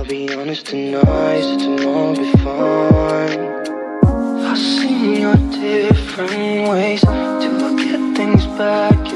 I'll be honest tonight, so tomorrow be fine. I've seen your different ways to get things back.